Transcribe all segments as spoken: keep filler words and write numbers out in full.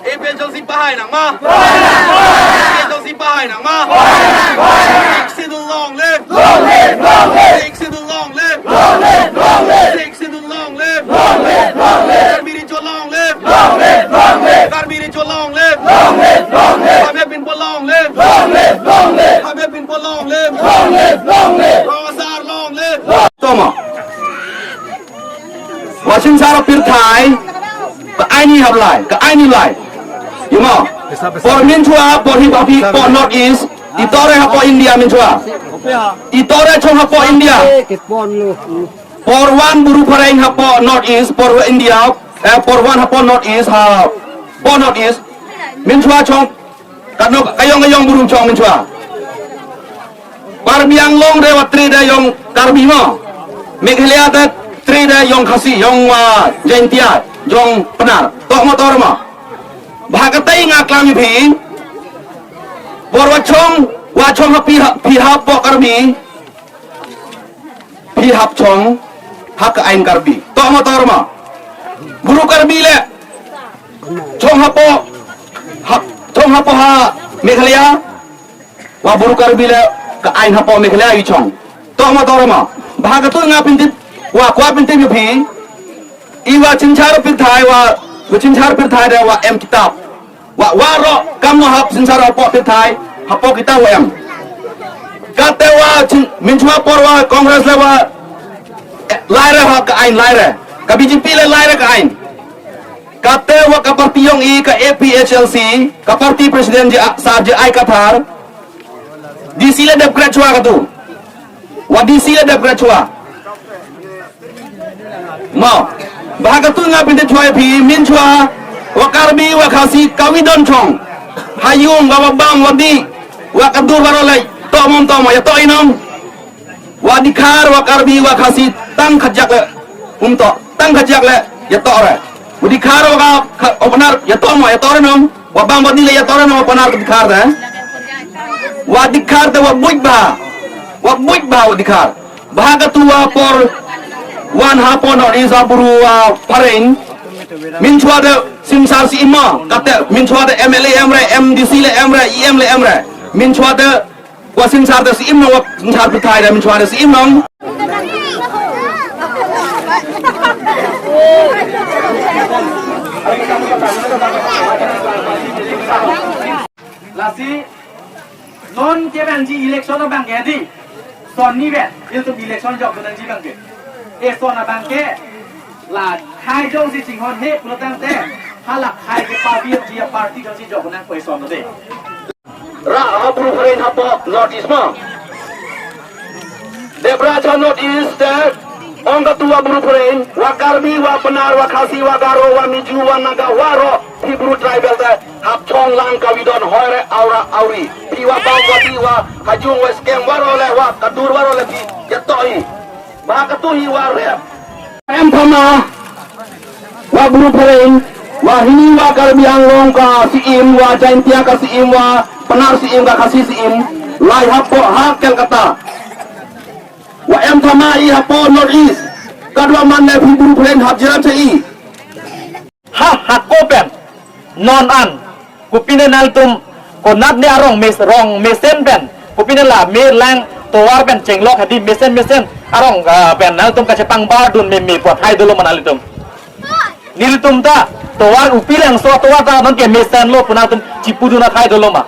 APHLC pahai nangma? APHLC pahai nangma? Sixth Schedule long live! Long live! Long live! Sixth Schedule long live! Long live! Long live! Sixth Schedule long live! Long live! Long live! Karbi Richo long live! Long live! Long live! Karbi Richo long live! Long live! Long live! Hamhep Pinpo long live! Long live! Long live! Hamhep Pinpo long live! Long live! Long live! Rong Asar long live! Toma. Waching sar pirthai, ka aini hablai, ka aini lai. Yumo. Por minchua, por hi bapi, por North East, itore hapo India minchua. Itore chong hapo India. Por van buru phareng hapo North East, por India, eh, por van hapo North East, ha, por North East. Minchua chong, kano, kayong kayong buru chong minchua. Karbi Anglong de wa tri de yong Karbi mo. Meghalaya de tri de yong Khasi, yong wa Jaintia, yong Pnar. Tok motor mo. Bhagatai nga klang phi. Por wachong, wachong hapi ha-, phi hapo Karbi. Phi hap chong, hak ain Karbi. Tok motor mo. Buru Karbi le. Chong hapo, hap, chong hapo ha Meghalaya. Wa buru Karbi le ka ain hapo Meghalaya ichong. Tok motor mo. Bhagatai nga pintip, wa kwa pintip phi. Iwa chingchar pirthai wa, wa chingchar pirthai de wa em kitab. Wa, wa ro, kam wa hap chingchar hapo pirthai, hapo kitab wa em. Kate wa ching, minchua por wa Congress le wa, eh, laire ha ka ain laire. Ka BJP le laire ka ain. Kate wa ka party yong i ka APHLC, ka party president je a-, sar J I Kathar. DC le dep kre chua katu. Wa DC le dep kre chua. Mo. Bhagatai nga pinte chua phi minchua. Wa Karbi wa Khasi kavidon chong. Hayung wa bang wa di. Wa kadur wa rolai. Tok mom tok mo ya tok inom. Wa Dkhar wa Karbi wa Khasi tang khajak le. Um tok. Tang khajak le. Ya tok re. Wa Dkhar wa ka, ka, wa Pnar ya tok mo ya tok re nom. Wa bang wa di le ya tok re nom wa Pnar Dkhar de. Wa Dkhar de wa buj ba. Wa buj ba wa Dkhar. Bhagatai wa por van hapo North East aburu wa phareng. Minchua de simsar si-im mo. Kate minchua de MLA em re, MDC le em re, EM le em re. Minchua de wa simsar de si-im mo, wa simsar pirthai de minchua de si-im mo. Lasi non kevangji election abang ke di. Son ni vet, ilitum election jok nangji abang ke. Eson abang ke. La khei jongsi chinghon he pulo tangte. Hala khei kepavir ji party jongsi jok nang ko eson de. Ra ha buru phareng hapo North East mo. Debra cha North East de ong katu wa buru phareng, wa Karbi, wa Pnar, wa Khasi, wa Garo, wa Miju, wa Naga, wa ro, phi buru tribal de hap chong lang kavidon hoi re aura auri. Phi wa bang wa di wa hajung wa skem wa ro le wa kadur wa ro le phi ya tok i. Bhagatai wa rep. Em thama wa buru phareng, wa hini wa Karbi Anglong ka si-im, wa Jaintia ka si-im, wa Pnar si-im, ka Khasi si-im, lai hapo ha Kolkata. Wa em thama i hapo North East, kadwa man le phi buru phareng hap jera che i. Ha, hako pen, non an, kopine nangtum, konat ne arong mes, rong mesen pen, kopine la, me lang, tovar pen, chenglok hadi mesen mesen, arong, ah, pen, nangtum kachepang bar dun me, me, pot hai dolo ma nanglitum. Nelitum ta, tovar upi langso tovar ta, non ke mesen lo, pu nangtum, chipu dun akhai dolo ma.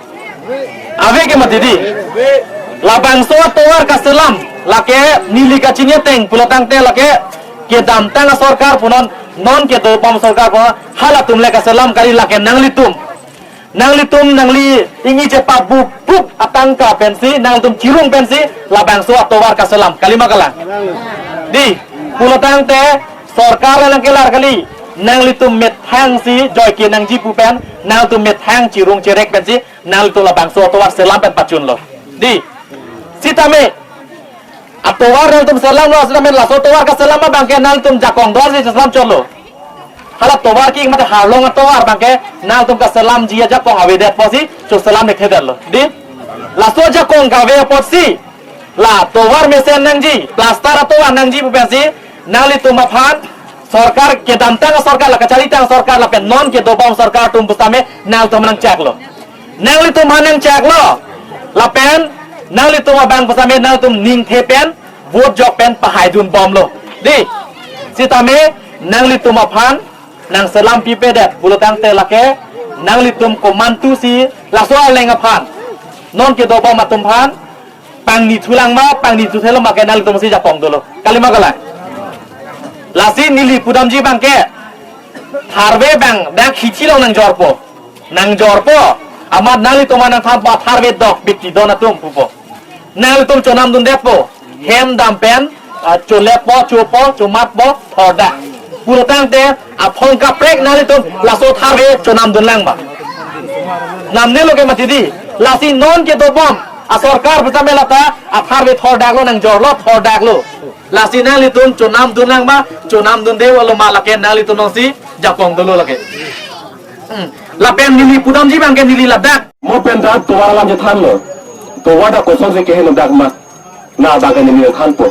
Ave ke mati di. Labangso tovar kaselam, lake, neli kachini ateng, pulo tangte lake, kedamtang asorkar punon, non kedo pam sorkar punon, halatum le kaselam kali lake nanglitum. Nanglitum nangli ingni chepa bup bup atangka pensi, nangtum chirung pensi, labangso atovar kaselam, kali ma kalang. Di, pulo tangte, sorkar lang kelar kali, nanglitum methang si, joike nangji pu pen, nangtum methang chirung cherek pensi, nanglitum labangso atovar selam pen pachun lo. Di, sitame, atovar nangtum selam lo, sitame laso tovar kaselam abang ke nangtum jakong doan si selam cholo. Hala tovar ke mate harlong atovar abang ke nangtum kaselam ji ajakong avedet apotsi, cho selam nek thedet lo. Di? Laso jakong kave apotsi, la tovar mesen nangji, plaster atovar nangji pu pensi, nanglitum aphan, Sorkar kedamtang sorkar, la kacharitang sorkar, lapen non kedobom sorkar atum pusitame nanglitum nangchaklo. Nanglitum aphan nangchaklo. Lapen nanglitum abang pusitame nanglitum ningthe pen, vote jok pen pahaidun bomlo. Dei, sitame nanglitum aphan nangselam pipedet pulotangte lake nanglitum komantusi laso aleng aphan, non kedobom atum aphan pangni thulang ma, pangni thuthelo ma ke nanglitum si japong dolo. Kalima kalang. Lasi neli pudamji abangke, tharve abang dak hichi along nangjorpo. Nangjorpo. Amat nanglitum nangthanpo, tharve dok bikti don atum pupo. Nanglitum chonamdundetpo. Hem dam pen, ah, choleppo, chopo, chomatpo, thordak. Pulotangte aphong kaprek nanglitum laso tharve chonamdun lang ma. Namnelo ke mati dei. Lasi non kedobom asorkar pusitame lata atharve thordaklo, nangjorlo, thordaklo. Lasi nanglitum chonamdun lang ma, chonamdunde alo ma lake nanglitum nangsi japong dolo lake. Hmm. Lapen neli pudamji abangke neli ladak. Mo pen ta tovar alam chethanlo. Tovar ta kosonsi keheno dak ma. Labangke neli thanpo.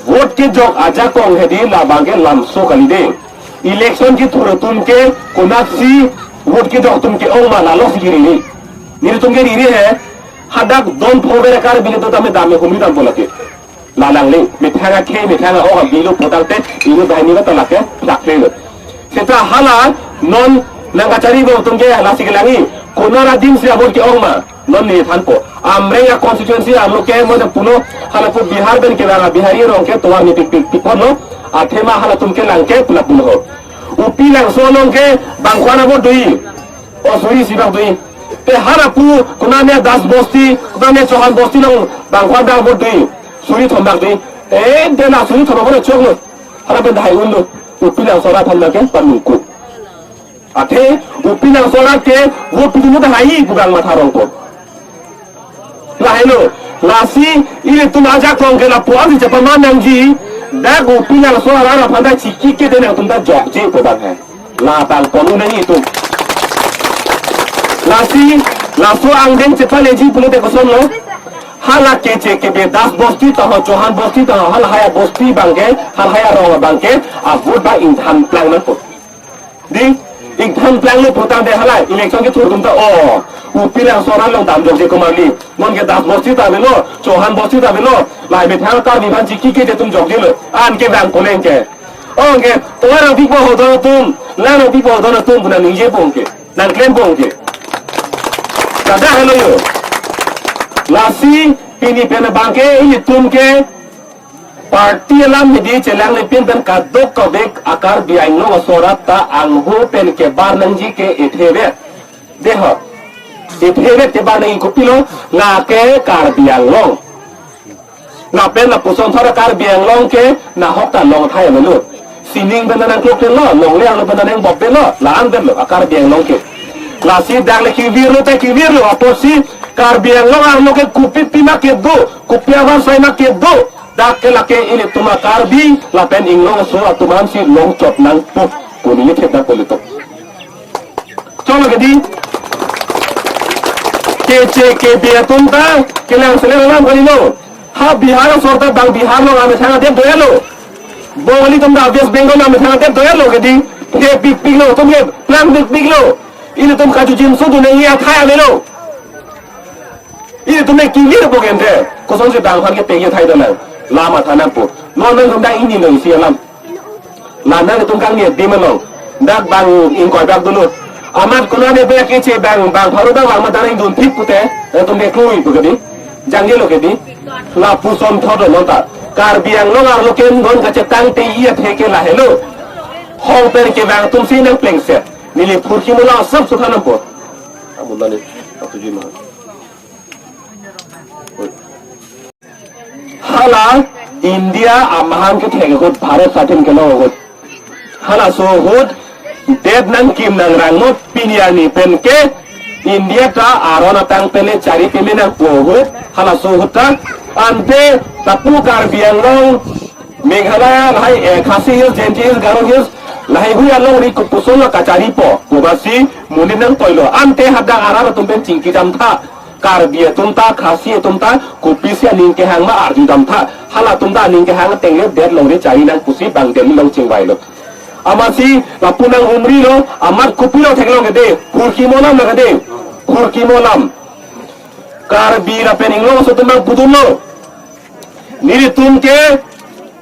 Vote kejok ajakong hedi labangke lamso kali dei. Election kethur atum ke konaksi vote kejok atum ke-ong ma, lalo si kiri ni. Nelitum ke riri he. Hadak don phover akar bili to tame dame humri dampo lake. Lalang le, methang akhei, methang a-ok abilo putangte, ilo dahini ba talake, plak le lo. Seta hala, non nangkachari bo atum ke lasi kelang-i, konat adim si a-vote ke-ong ma, non neli thanpo. Amreng a-constituency arlo ke mo puno, hala pu Bihar pen kevang a-Bihari arong ke tovar ni pikpik pikpon lo, athema halatum kelang ke pula pulo ho. U P Langso along ke bangkwan a-vote do-i. O suri isi bak do-i. Te hala pu, konane Das Bosti, konane Chauhan Bosti along bangkwan bak vote do-i. Suri thom bak do-i. Eh, de la suri thom bak vote choklo. Hala pen dahai unlo. U P Langso arat aphan ke panungku. Athe, U P Langso arat ke vote pidunlo dahai pu bang matha rongpo. Lahelo, lasi ilitum ajakong ke lapu-an si chepaman nangji, dak U P Langso arat aphan ta chiki kede nangtum ta jokje pu bang he. Labang ponu nang itum. Lasi, laso angdeng chepaleji pulote kosonlo. Hala keche kebe Das Bosti ta ho, Chauhan Bosti ta ho, halahai a-bosti abangke, halahai arong abangke, a-vote bang ingthan plang nangpo. Dei, ingthan planglo putangte hala, election kethur atum ta, o, U P Langso arat along damjokje komarli. Non ke Das Bosti ta avelo, Chauhan Bosti ta avelo, lahai methang Karbi aphan chiki kede atum jokjelo. An ke bang koleng ke. O, ke, tovar nangpipo ho don atum, lang nangpipo ho don atum, pu nangningjepon ke, nangklempon ke. Kada helo yo. Lasi, pini pen abangke, ilitum ke, party alam hedi chelang lepin pen kadokave a-Karbi Anglong aso arat ta angho pen kebar nangji ke ethevet. Deho. Ethevet kebar nangji kopilo, lake Karbi Anglong. Lapen lapuson thora Karbi Anglong ke nahok ta long thai lo. Sining pen nangklok lo, longle arlo pen nangbop lo, la-an pen lo, a-Karbi Anglong ke. Lasi dak le kevirlo te kevirlo, apotsi Karbi Anglong arlo ke kopi pima kedo, kopi avarsai ma kedo, dak ke lake ilitum a-Karbi, lapen Inglong aso atum aphan si longchot nangpo, koni ye thep nangpo ilitum. Cholo ke dei. Keche kebe atum ta, kelang seleng alam kalilo. Ha Bihar aso ta bang Bihar along amethang adep doyalo. Bongali atum ta West Bengal along amethang adep doyalo ke dei. He pikpiklo, atum he plang pikpiklo. Ilitum kachojinso dunji athai avelo. Ilitum ke kevirpo kente. Kosonsi bang aphan ke pengji athai dolang. La matha nangpo. Non nangtum ta ini lo isi alam. La nangtum kangni adim along. Dak bang ingkoi bak dolo. Amat konane be keche bang, bang pharo bang lang ma dareng dun thip pute. Nangtum ke klui pu ke dei. Jangjelo ke dei. Lapuson thot non ta. Karbi Anglong arlo ke non kachetang te iya theke lahelo. Hong pen kevang atum si nangplengset. Neli phurkimo la sab suthan nangpo. Amun nani. Atuji ma. Hala India amahang kethek ahut, Bharat sadhin kelong ahut. Halaso ahut det nangkim nangrang mo pini arni pen ke India ta aron atang pen le chari peme nangpo ahut. Halaso ahut ta ante lapu Karbi Anglong, Meghalaya lahai, eh, Khasi Hills, Jaintia Hills, Garo Hills lahaihui alongri kopuson lo kacharipo. Pu basi monit nangtoilo. Ante hadak arat atum pen chingki damtha. Karbi atum ta, Khasi atum ta, kopisi aning kehang ma arjudam tha. Halatum ta aning kehang tengle det longri chai nang pusi bang Delhi along chingvailo. Amatsi lapu nanghumrilo, amat kopilo theklong kede, phurkimo alam na kede, phurkimo alam. Karbi lapen inglong aso atum nangpudunlo. Nelitum ke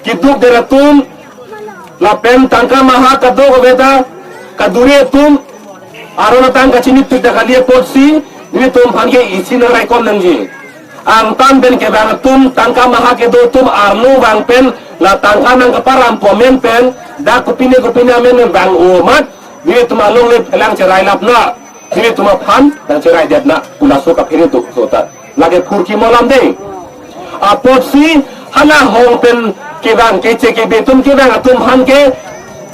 keduk der atum lapen tangka maha kadokave ta kadure atum aron atang kachinipik ta kali apotsi nelitum aphan ke isi nangraikom nangji. Angtan pen kevang atum tangka maha kedo atum arlo vang pen la tangka nangkaparam po amen pen dak kopine kopine amen vang-o amat nelitum alongle phelang cherai lap na. Nelitum aphan nangcherai det na pu laso kaphere do so ta. Lake phurkimo alam dei. Apotsi hala hong pen kevang keche kebe atum kevang atum aphan ke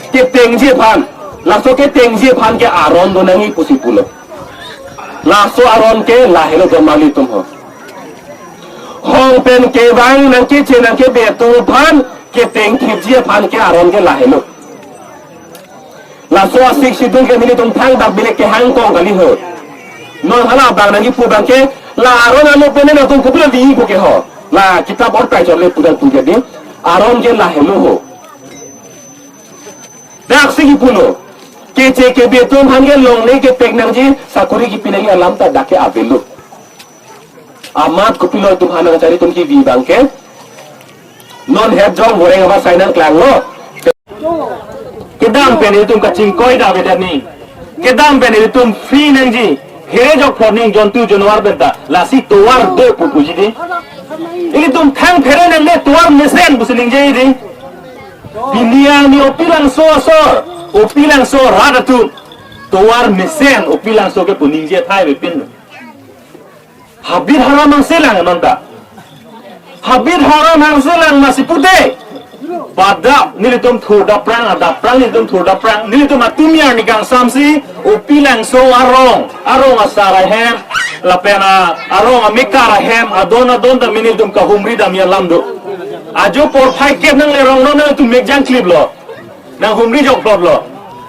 ketengji aphan. Laso ketengji aphan ke aron do nangji pusi pulo. Laso aron ke lahelo do mali atum ho. Hong pen kevang nangkeche nangkebe atum aphan ketengthipji aphan ke aron ke lahelo. Laso a-Sixth Schedule ke nelitum thang dak bilek kehang kong kali ho. Non hala bang nangkipu bang ke la aron alo pen nangtum kopilo di pu ke ho. La kitab or tai chorle pudang pu ke di. Aron ke lahelo ho. Daksi kipulo. Keche kebe atum aphan ke longle kepek nangji sakori kipi nangji alam ta dak ke avelo. Amat kopilo itum aphan nangchari atum kevi bang ke. Non het jong boreng ava sai nangklanglo. Kedam pen itum kachingkoi da beda ni. Kedam pen itum free nangji. Here jok phoning jontu jonwar pen ta. Lasi tovar do pu puji di. Ilitum thang phere nangne tovar mesen pusi ningje di. Pini arni Opilangso asor. Opilangso arat atum. Tovar mesen Opilangso ke pu ningje thai bepin. Habit haram angselang non ta. Habit haram angselang masi pute. Padap nelitum thur daprang, adaprang nelitum thur daprang, nelitum atum arni kangsamsi, Opilangso arong, arong asar ahem, lapen a, arong amekar ahem, adon adon ta nelitum kahumri dam alam do. Ajo porphai kep nangle rong non nangtum mekjang kliplo. Nanghumri jok plotlo.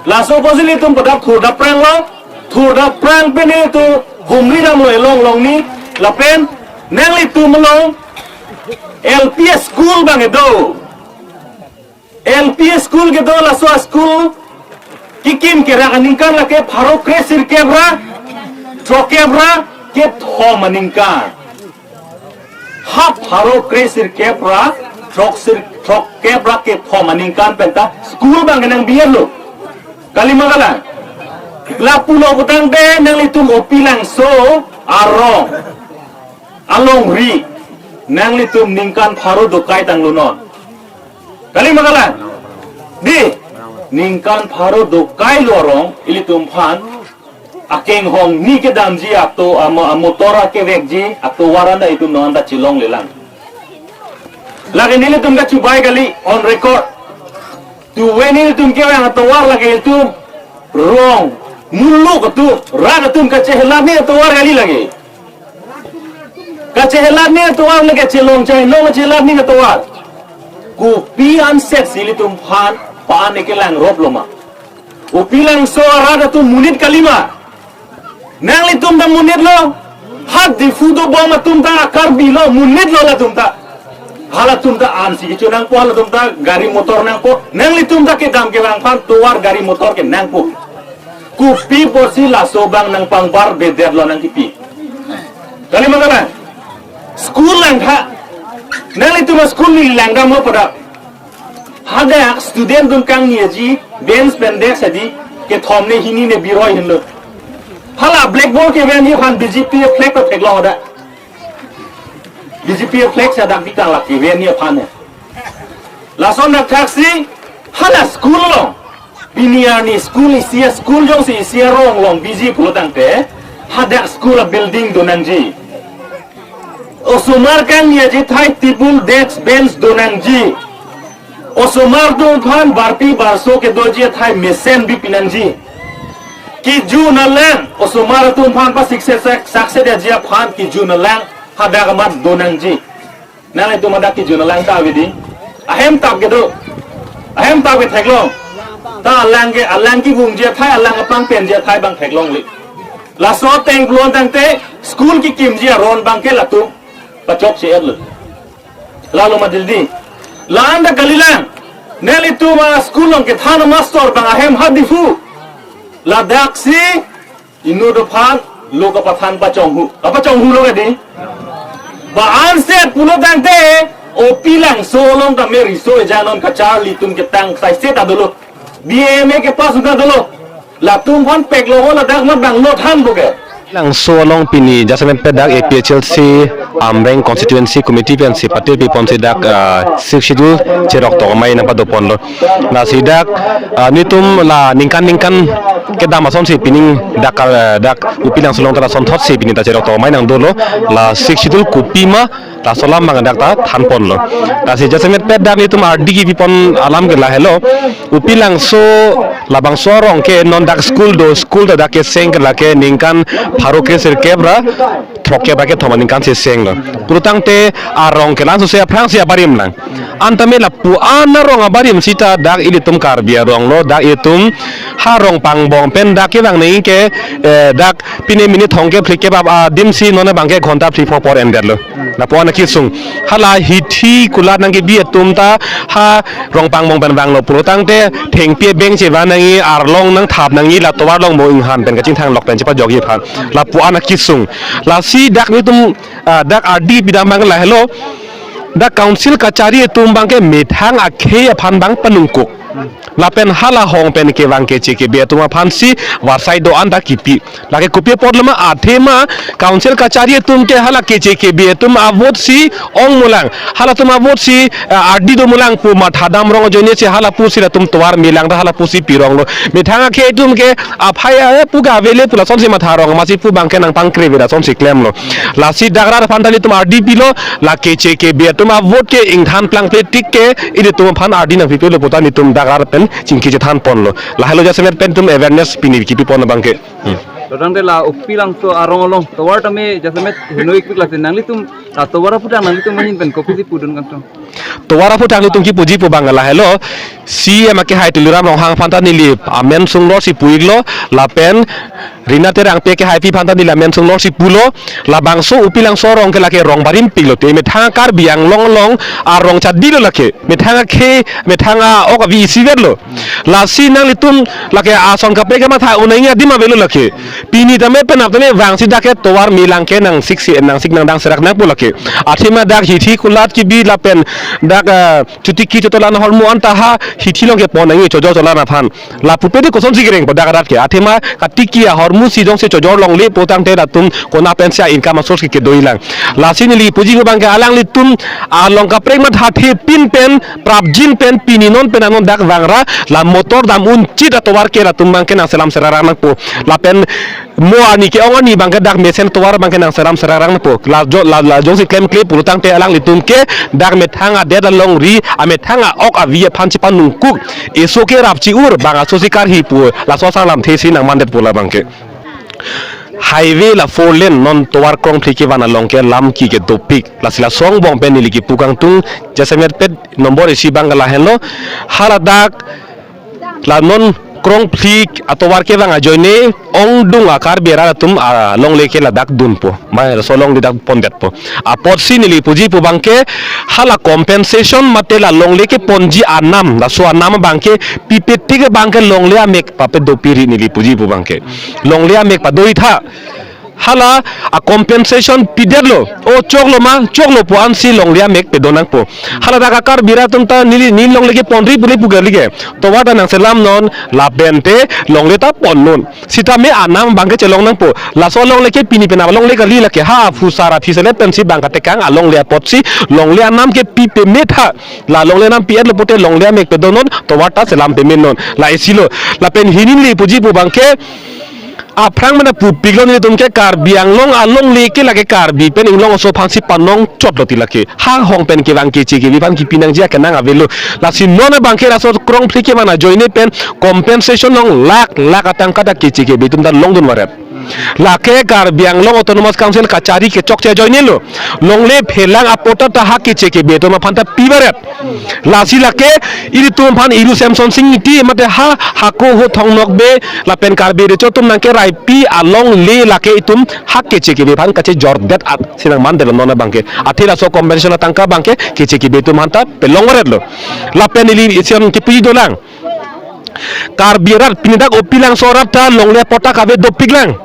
Laso apotsi nelitum padap thur dapranglo. Thur daprang pen nelitum humri damlo elong longni. Lapen nanglitum along L P school bang kedo. L P school kedo laso school kikim kerak aningkan lake pharo kre sirkep ra, throkkep ra, kethom aningkan. Ha pharo kre sirkep ra, throk sir, throkkep ra kethom aningkan pen ta school bang kenang biar lo. Kalima kalang. Lapulo putangte nanglitum Opilangso arong alongri nanglitum ningkan pharo dokai tanglo non. Kalima kalang. Di ningkan pharo dokai lo arong ilitum aphan akenghong ni kedamji ato amo amotor akevekji atovar anta itum non anta chelonglelang. Lake nelitum kachibai kali on record. Tuwe nelitum kevang atovar lake itum rong muluk atum rat atum kachehelat ni atovar kali lake. Kachehelat ni atovar lake chelong chai nong kachehelat ni atovar. Kopi ansetsi ilitum aphan pa-an kelang rop lo ma. Opilangso arat atum monit kalima. Nanglitum ta monit lo. Ha Diphu dobom atum ta Karbi lo, monit lo latum ta. Halatum ta ansi kecho nangpo, halatum ta gari motor nangpo. Nanglitum ta kedam kevang aphan tovar gari motor ke nangpo. Kopi apotsi laso bang nangpangbar bedet lo nangkipi. Kalima kalang. School langtha. Nanglitum school neli langdamlo pada. Hadak student atum kangni aji bench pen desk adi kethom ne hini ne biroi henlo. Hala blackboard keven ni aphan B J P flag ta theklong hadak. B J P flag hadak bikang lak keven ni aphan he. Lason dak thaksi hala school along. Pini arni school isi a-school jongsi isi arong along B J P pulotangte hadak school a-building donangji. Osomar kangni aji thai table, desk, bench donangji. Osomar atum aphan barpi barso kedoji athai mesen bipi nangji. Kejun alang osomar atum aphan pa sikse sak sakse daji aphan kejun alang hadak amat donangji. Nanglitum hadak kejun alang ta ave di. Ahem tap kedo. Ahem tap ke theklong. Ta alang ke alang kevungji athai alang apang penji athai bang theklongle. Laso ateng pulo tangte school kekimji aron abangke latum pachok si etlo. Lalo ma Delhi. La-an ta kalilang. Nelitum a-school along kethan amaster abang ahem ha Diphu. Ladaksi inut aphan lo kapathan pachonghu. Kapachonghu lo kadi. Ba anset pulo tangte Opilangso along tame riso ejanon kacharli atum ketang saise ta dolo. B A M A kepass ta dolo. Latum aphan peklo ho ladak mat banglo thanpo ke. Langso along pini jasemet pet dak A P H L C Amreng Constituency Committee pensi patir piponsi dak, ah, Sixth Schedule cherok tokmai nangpadoponlo. Lasi dak, ah, nelitum la ningkan ningkan kedam asonsi pining dak, ah, dak Opilangso along ta asonthotsi pini ta cherok tokmai nangdolo. La Sixth Schedule kopima laso alam abang dak ta thanponlo. Lasi jasemet pet dak nelitum ardi kipipon alam ke lahelo. Opilangso labangso arong ke non dak school do, school do dak keseng ke lake ningkan pharo kre sirkep ra throkkep ra kethom aningkan si senglo. Pulo tangte arong ke langsose aphrangsi abarim lang. Antame lapu-an arong abarim sita dak ilitum Karbi arong lo, dak ilitum ha Rongpangbong pen dak kevang nangji ke, eh, dak pine minute thomkep phlikep ap adimsi non abangke ghonta phli pho apor endetlo. Lapu-an akisung. Hala hithi kulat nangkebi atum ta ha Rongpangbong pen vanglo pulo tangte thengpi abeng chevan nangji, arlong nangthap nangji, la tovar along mo inghan pen kachingthang lok pen chepajokji aphan. Lapu-an akisung. Lasi dak nelitum, ah, dak ardi pidam abang lahelo. Dak council kachari atum abangke methang akhei aphan abang panungkuk. Lapen hala hong pen kevang keche kebe atum aphansi varsai do-an ta kipi. Lake kopi apotlo ma, athema council kachari atum ke hala keche kebe atum avote si ong mulang. Halatum avote si, eh, ardi do mulang pu mathadam rong ajoinesi hala pusi latum tovar melang ta hala pusi pironglo. Methang akhei atum ke aphai, eh, pu ke avele pu lasonsi matha rong masi pu abangke nangpangkreve lasonsi klemlo. Lasi dak rat aphan ta nelitum ardi pilo, la keche kebe atum avote ke ingthan plangple tik ke ilitum aphan ardi nangpipelo pu ta nelitum dak rat pen chingki chethanponlo. Lahelo jasemet pen itum awareness pini kipipon abangke. Hmm. Lo tangte la Opilangso arong along tovar tame jasemet henoi klik lasi nanglitum la tovar aphuthak nanglitum ahin pen kopisi pudun kangtong. Tovar aphuthak nelitum kipuji pu abang lahelo, C E M akehai Tuliram Ronghang aphan ta neli amen sunglor si pu-iklo, lapen Rina Terangpi akehaipi aphan ta neli amen sunglor si pulo, labangso Opilangso arong ke lake rong barim piklo te, methang Karbi Anglong along arong chadilo lake, methang akhei, methang a-ok avi isivetlo. Lasi nanglitum lake ason kaprek kematha un nangji adim avelo lake. Pini tame penap tame vangsi dak ke tovar melang ke nangsik si, nangsik nangdang serak nangpo lake. Athema dak hithi kulat kebi lapen dak, ah, chotiki chotolan ahormu anta ha hithi along kepon nangji chojor cholan aphan. La pupe de kosonsi kerengpo dak rat ke. Athema katiki ahormu si jongsi chojor longle pu tangte latum konat pensi a-income source ke kedoilang. Lasi neli puji pu abangke alanglitum along kaprek mathathe pin pen prapjin pen pini non pen anon dak vangra la motor dam un chit atovar ke latum abangke nangselam serarang nangpo. Lapen mo arni ke-ong arni abangke dak mesen tovar abangke nangselam serarang nangpo. La jo-, la, la jongsi klemkle pulo tangte alanglitum ke dak methang adet alongri amethang a-ok avi aphan chepanungkuk. Eso ke rap chi-ur bang aso si karhi pu laso asar lamthe si nangmandetpo labangke. Highway la four lane non tovar krongphli kevan along ke lam ki ke dopik. Lasi laso angbong pen neli kipu kangtung jasemet pet number isi abang ke lahenlo. Haladak la non krongphli atovar kevang ajoine ongdung a-Karbi arat atum alongle ke ladak dunpo. Mai laso alongle dak pondetpo. Apotsi neli puji pu abangke hala compensation mate la longle keponji anam, laso anam abangke pipe tik abangke longle amek pape dopiri neli puji pu abangke. Longle amek padoi tha. Hala a-compensation pidetlo. O choklo ma, choklo pu ansi longle amek pedo nangpo. Haladak a-Karbi arat atum ta neli, neli longle keponri pu neli pu kali ke. Tovar ta nangselam non, lapen te longle ta pon non. Sitame anam abangke chelong nangpo. Laso alongle ke pini penap alongle kali lake ha phusar aphi selet pensi abang katekang alongle apotsi longle anam ke pi peme tha. La longle anam pi-etlo pote longle amek pedo non, tovar ta selam peme non. La isi lo. Lapen hini neli puji pu abangke aphrang mana pupiklo nelitum ke Karbi Anglong alongle ke lake Karbi pen Inglong aso aphansi panong chotlo ti lake. Ha hong pen kevang keche kebi aphan kipi nangji akenang avelo. Lasi non abangke laso krongphli kevan ajoine pen compensation along lakh lakh atangka ta keche kebi atum ta longdun varet. Lake Karbi Anglong Autonomous Council kachari kechokche ajoinelo. Longle phelang apatta ta hak keche kebe atum aphan ta pibaret. Lasi lake ilitum aphan Iru Semson Sing Ingti mate ha hako ho Thong Nokbe lapen Karbi Recho atum nangkeraipi alongle lake itum hak keche kebe aphan kachejordet at sinang mandelo non abangke. Athe laso compensation atangka abangke keche kebe atum aphan ta pelongbaretlo. Lapen ili isi an kipuji dolang. Karbi arat pini dak Upilangso arat ta longle apatta kave dopiklang.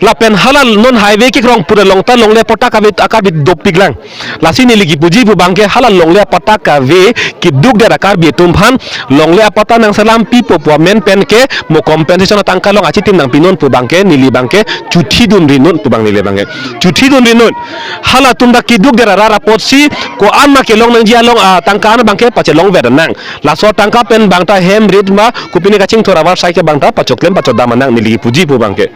Lapen hala non highway kekrong pura along ta longle apatta kave a-Karbi dopiklang. Lasi neli kipuji pu abangke hala longle apatta kave keduk det a-Karbi atum aphan longle apatta nangselam pipo pu amen pen ke mo compensation atangka along achitim nangpinon pu abangke neli abangke chuthi dunri non pu abang neli abangke. Chuthi dunri non. Halatum ta keduk det arat apotsi ko-an ma kelong nangji along atangka an abangke pachelongver nang. Laso atangka pen abang ta hem rit ma kopine kachingthur avarsai ke abang ta pachoklem pachodam nang neli kipuji pu abangke.